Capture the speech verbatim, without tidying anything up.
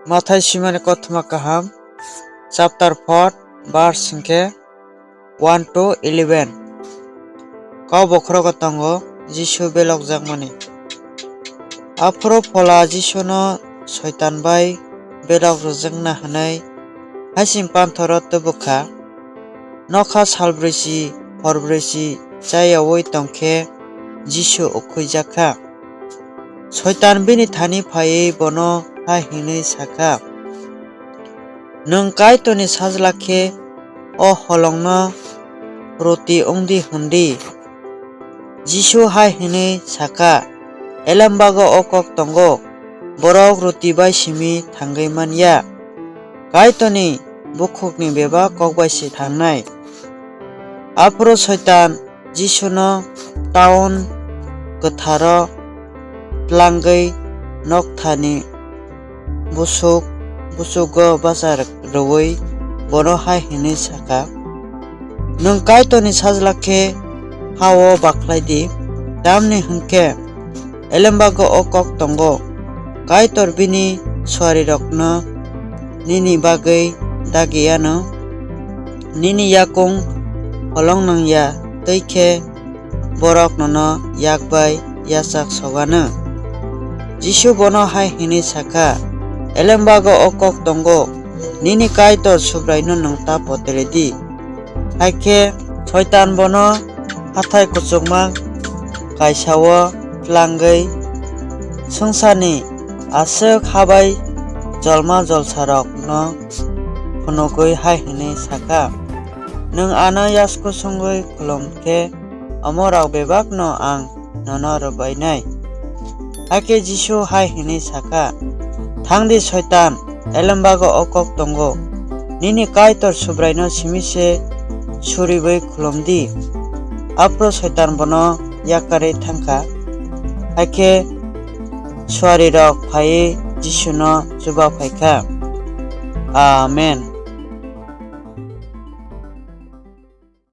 Mathai swimani kothoma kaham, chapter four, verse hwnkhe one to eleven. Kok bokhorogo tongo Jisu belokjakmani. Aphuru phola Jisuno Soitan bai belok rwjakna hwnwi haising panthoro tubukha. Nokha salbrwichi horbrwichi chayaui tongkhe Jisu ukhuijakha. Soitan bini thani phaiwi bono hai hwnwi sakha, "Nwng Kaitorni sajla khe o holongno roti wng di," hwn di. Jisu hai hwnwi sakha, "Elembago o kok tongo, borok roti bai simi thangwi man ya. Kaitorni bukhukni bebak kok bai se thangnai." Aphuru Soitan Jisuno taun kwtharo tlangwi nokthani busuk busugo bacha rwui bono hai hwnwi sakha, "Nwng Kaitorni sajla khe ha-o bakhlai di, tamni hwn khe elembago o kok tongo, 'Kaitor bini suarirokno nini bagwi dagi anw, nini yakung holong nang ya, tei khe borok nono yak bai yachak sok anw.'" Jisu bono hai hwnwi sakha, "Elembago o kok tongo, 'Nini Kaitor Subraino nwng ta potele di.'" Hai khe Soitan bono hathái kuchukma kaisa-o tlangwi swngcharni aswk ha bai jolma jolsarokno phunugwi hai hwnwi sakha, "Nwng ano yasku songwi khulum khe omorok bebakno ang nono rwbainai." Hakhe Jisu hai hwnwi sakha, "Thang di Soitan, elembago o kok tongo, 'Nini Kaitor Subraino simi se suriui khulum di.'" Aphuru Soitan bono yakarwi thangkha. Hakhe suarirok phaiwi Jisuno chuba phaikha. Amen.